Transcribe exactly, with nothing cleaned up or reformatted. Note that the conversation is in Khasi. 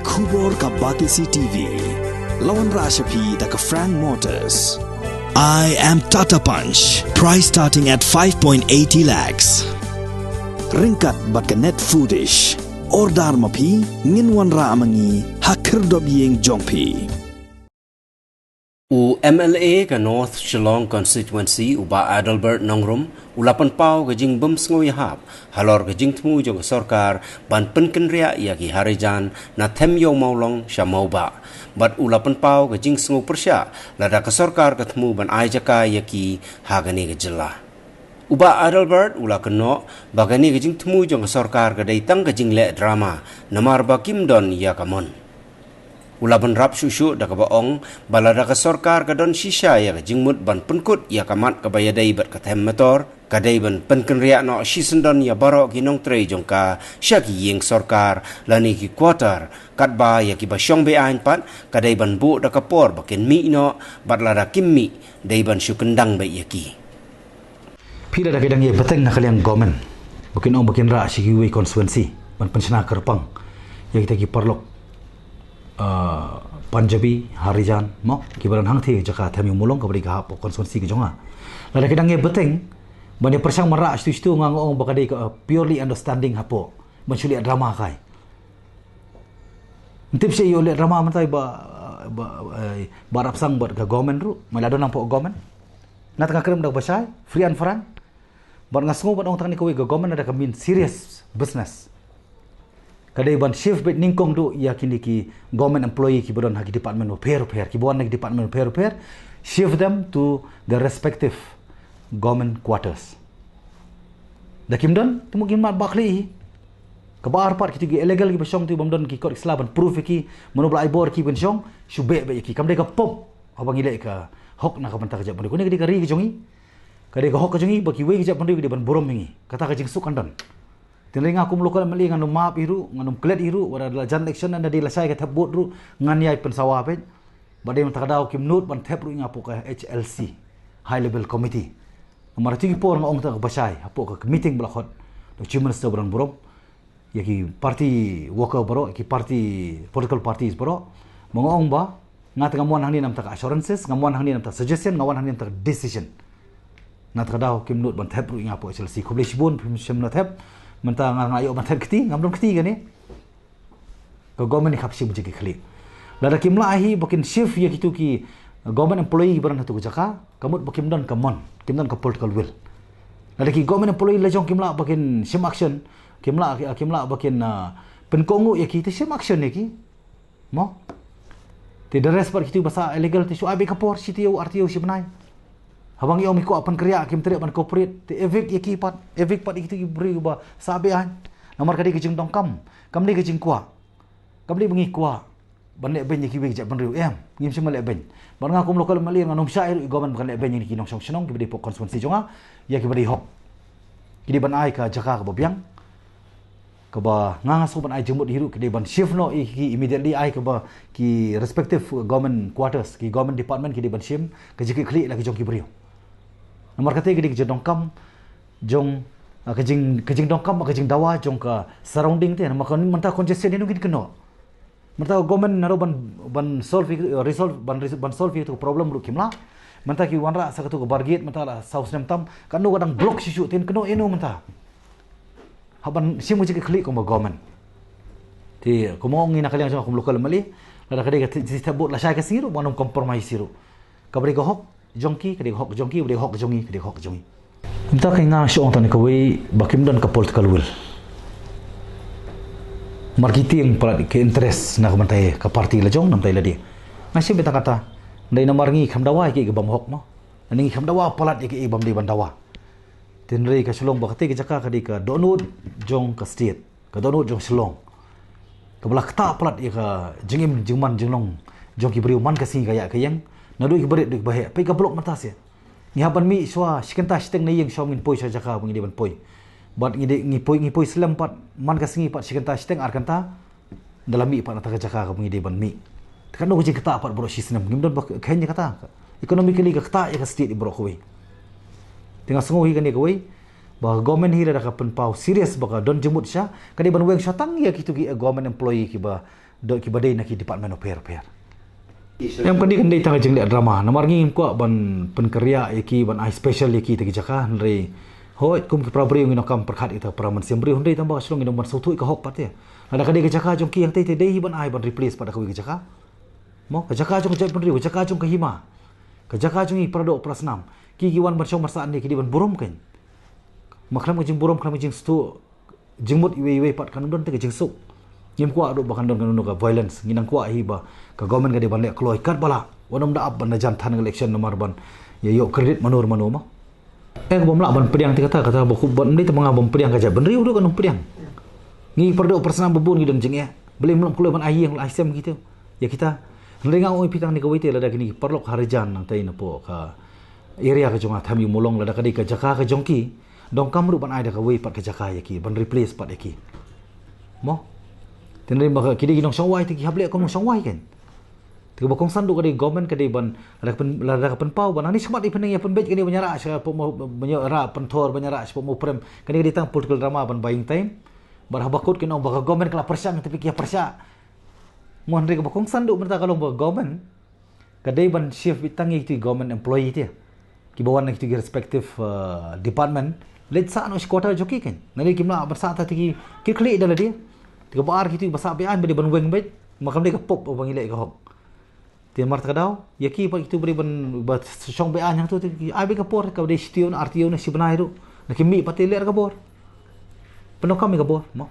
Khubor ka Batesi T V. La wanrah sha phi da ka Frank Motors. I am Tata Punch. Price starting at five point eighty lakhs. Ryngkat bad ka Net Foodish. Order ma phi, ngin wanrah ma ngi ha khyrdop ïing jong phi. U M L A ka North Shillong Constituency, u Bah Adelbert Nongrum, u la pynpaw ka jingbym sngewïahap halor ka jingthmu jong ka sorkar ban pynkynriah ïa ki Harijan na Them Ïew Mawlong sha Mawbah. Bad u la pynpaw ka jingsngew pyrshah lada ka sorkar ka thmu ban ai jaka ïa ki ha kane ka jylla. U Bah Adelbert u la kynnoh ba kane ka jingthmu jong ka sorkar ka dei tang ka jingleh drama, namar ba kim don ïa ka mon. U la bynrap shuh shuh da kaba ong ba lada ka sorkar ka don shisha ïa ka jingmut ban pynkut ïa ka mat kaba ïadei bad ka Them Metor, ka dei ban pynkynriah noh shisyndon ïa baroh ki nongtrei jong ka sha ki ïing sorkar lane ki quarter, katba ïa kiba shong be-aiñ pat ka dei ban buh da ka por ba kin mih noh, bad lada kim mih dei ban shu kyndang beit ïa ki. Phi lada ki dang ïa bteng na ka liang government, ba kin ong ba kin rah sha kiwei constituency ban pynshna kyrpang ïa kita ki paralok, ah, Punjabi, Harijan, mo, kiba don hangthie jaka Them Ïew Mawlong kaba dei ka hapoh constituency ka jong nga. Lada ki dang ïa bteng ban ïa pyrshang ban rah shatu shatu, nga nga ong ba ka dei ka, ah, purely understanding hapoh ban shu leh drama kai. Tip sha ïoh leh drama mynta ba, ba, eh, ba rapsang bad ka government ruh, ma la don hapoh government. Nga tang kren da kaba shai, free and frank. Bad nga sngew ban ong tang ne kawei ka government da ka mean serious business. Ka dei ban shift beit nyngkong duh ïa kine ki government employee kiba don ha ki department bapher bapher, kiba wan na ki department bapher bapher, shift them to the respective government quarters. Da kim don, te mo kin mad ba khlieh hi. Kaba ar pat kito ki illegal kiba shong tu bym don ki kot ki sla ban proof ïa ki, mano ba la ai bor ki ban shong, shu beh beh ïa ki. Kam dei ka pop, haba ngi leh ka hok na ka bynta ka jaitbynriew. Kane ka dei ka ri ka jong ngi. Ka dei ka hok ka jong ngi, ba kiwei ka jaitbynriew ki dei ban burom ïa ngi. Kata ka jingsuk kan don. Tynrai nga kum local M L A ngan ym map hi ruh, ngan ym klet hi ruh, wat la jan election ngan da dei lashai ka thep vote ruh, ngan ïai pynsawa beit. Ba dei mynta ka daw kim nud ban thep ruh ïa nga hapoh ka H L C, High Level Committee. Namar ha kito ki por nga ong tang kaba shai, hapoh ka meeting ba la khot da u Chief Minister ba don burom ïa ki party worker baroh, ïa ki party political parties baroh. Ba nga ong ba nga te ngam wan hangne namar ka assurances, ngam wan hangne namar ka suggestion, nga wan hangne namar ka decision. Nga te ka daw kim nud ban thep ruh ïa nga hapoh H L C. Khublei shibun, phim shym la thep. Mynta nga nga ïoh ban thep kti, ngam don kti kane. Ka government i khap shim jingkitkhlieh. Lada kim lah hi ba kin shift ïa kito ki government employee ba don ha tu ka jaka, ka mut ba kim don ka mon, kim don ka political will. Lada ki government employee la jong kim lah ba kin shim action, kim lah, kim lah ba kin, ah, pynkohnguh ïa ki, te shim action ïa ki. Mo? Te the rest pat kito ba sah illegal te shu ai beit ka por, shi taïew, ar taïew, shi bnai. Haba ngi ong ngi kwah pynkynriah kim treh ban cooperate, te evict ïa ki pat, evict pat ïa kito ki briew ba sah be-aiñ. Namar ka dei ka jingdonkam, kam dei ka jingkwah. Kam dei ba ngi kwah ban leh beiñ ïa kiwei ki jaitbynriew, em, ngim shym leh beiñ. Bad nga kum local M L A ngan ym shah ïa ruh i government ba kan leh beiñ ïa ki nongshong shnong kiba dei hapoh constituency jong nga, ïa kiba dei hok. Ki dei ban ai ka jaka kaba biang. Kaba nga nga sngew ban ai jingmut hi ruh, ki dei ban shift noh ïa ki immediately, ai kaba ki respective government quarters, ki government department ki dei ban shim ka jingkitkhlieh la ki jong ki briew. Namar kata ka dei ka jingdonkam jong, ah, ka jing, ka jingdonkam, ka jingdawa jong ka surrounding te, namar ka mynta congestion ïa no ngin kynnoh. Mynta ka government naduh ban, ban solve, eh, resolve, ban res-, ban solve ïa ka problem ruh kim lah. Mynta ki wanrah sa katu ka bargate, mynta la saw snem tam, kano ka dang block shisha, te ngin kynnoh ïa no mynta. Hap ban shim ka jingkitkhlieh kum ka government. Te kumno ngi na ka liang jong nga kum local M L A, lada ka dei ka ti-, ti-, thep vote lashai ka sngi ruh, ba ngam compromise hi ruh. Kaba dei ka hok jong ki, ka dei ka hok jong ki, kaba dei ka hok jong ngi, ka dei ka hok jong ngi. Mynta ka nga shu ong tang ne kawei ba kim don ka political will. Mar ki tieng palat ka interest na ka bynta ka party la jong, na bynta lade. Nga shim beit tang kata. Dei namar ngi kham dawa ïa ki bym hok mo. Ngi kham dawa palat ïa ki bym dei ban dawa. Tynrai ka Shillong ba kata ka jaka ka dei ka dohnud jong ka state. Ka dohnud jong Shillong. Kaba la ktah palat ïa ka jingim jingman jinglong jong ki briew man ka sngi ka ïaid ka ïeng. Naduh ki barit haduh ki baheh. Peit ka block mynta seh. Ngi hap ban mih shuwa shi kynta shiteng na ïing shuwa ngin poi sha jaka ba ngi dei ban poi. Bad ngi dei ngi poi, ngi poi slem pat man ka sngi pat shi kynta shiteng ar kynta. Da la mih pat na kata ka jaka kaba ngi dei ban mih. Te kano ka jingktah pat baroh shi snem. Ngim don ba kheiñ ïa kata. Economically ka ktah ïa ka state baroh kawei. Te nga sngew hi kane kawei. Ba ka government hi lada ka pynpaw serious ba ka don jingmut shisha, ka dei ban weng shuwa tang ïa kito ki, eh, government employee kiba Da ki ba dei na ki department of fair fair. Em kan dei kan dei tang ka jingleh drama. Namar ngi kwah ban pynkyrïa ïa ki ban ai special ïa ki ta ki jaka hynrei. Hoi kum ki para briew ngi nongkam pyrkhat ïa ta para mynsiem briew hynrei tang ba ka shlong ngi nong ban sngewthuh ka hok pat ïa. Lada ka dei ka jaka jong ki hangtei te dei hi ban ai ban replace pat da kawei ka jaka. Mo ka jaka jong ka jaitbynriew ka jaka jong ka hima. Ka jaka jong ngi para doh para snam. Ki ki wan ban shong ban sah ne ki dei ban burom kein. Ma khlem ka jingburom khlem ka jingstad jingmut iwei iwei pat kan don te ka jingsuk. Ngim kwah ruh ba kan don kan don ka violence ngi nang kwah hi ba ka government ka dei ban leh kloi kat ba lah. Wan ym da ap ban da jan than election namar ban ïa ïoh credit mano mano ma. Eh ka bym lah ban pdiang te kata kata ba khub ban mdei te ma nga bym pdiang ka jaitbynriew ruh kan ym pdiang. Ngi para doh para snam ba bun ngi don jingeh. Balei mlom kloi ban ai ïing ai sem kita. Ïa kita. Hynrei nga ong ïa phi tang ne kawei te lada kini paralok ha Rijan nangtei napoh ka area ka jong nga Thammyu Mawlong lada ka dei ka jaka ka jong ki. Donkam ruh ban ai da kawei pat ka jaka ïa ki ban replace pat ïa ki. Mo. Te hynrei ba ki dei ki nongshong wai te ki hap leh kum nongshong wai kein. Te kaba kongsan duh ka dei government ka dei ban lada ka pyn lada ka pynpaw ban ani shakhmat ïa pyneng ïa pynbeit kane ban ïarah shapoh mo ban ïarah pynthor ban ïarah shapoh mo prem kane ka dei tang political drama ban buying time. Bad haba kut kin ong ba ka government ka la pyrshang te phi ki ïa pyrshah. Mo hynrei kaba kongsan duh mynta ka long ba government ka dei ban shift beit tang ïa ki government employee te. Ki ba wan na ki respective uh, department. Leit sah noh shi quarter jong ki kein. Nangne kim lah ban sah ta te ki ki khlieh da lade. Te kaba ar ki ba sah beit aiñ ba dei ban weng beit. Ma kam dei ka pop ba ngi leh ka hok. Te mar ta ka daw ïa ki pat ki ba dei ban ba shong beit aiñ hangto te ki ai beit ka por ka dei shi taïew na ar taïew na shi bnai ruh. Na ki mih pat te leh ka bor. Pyndonkam ïa ka bor mo.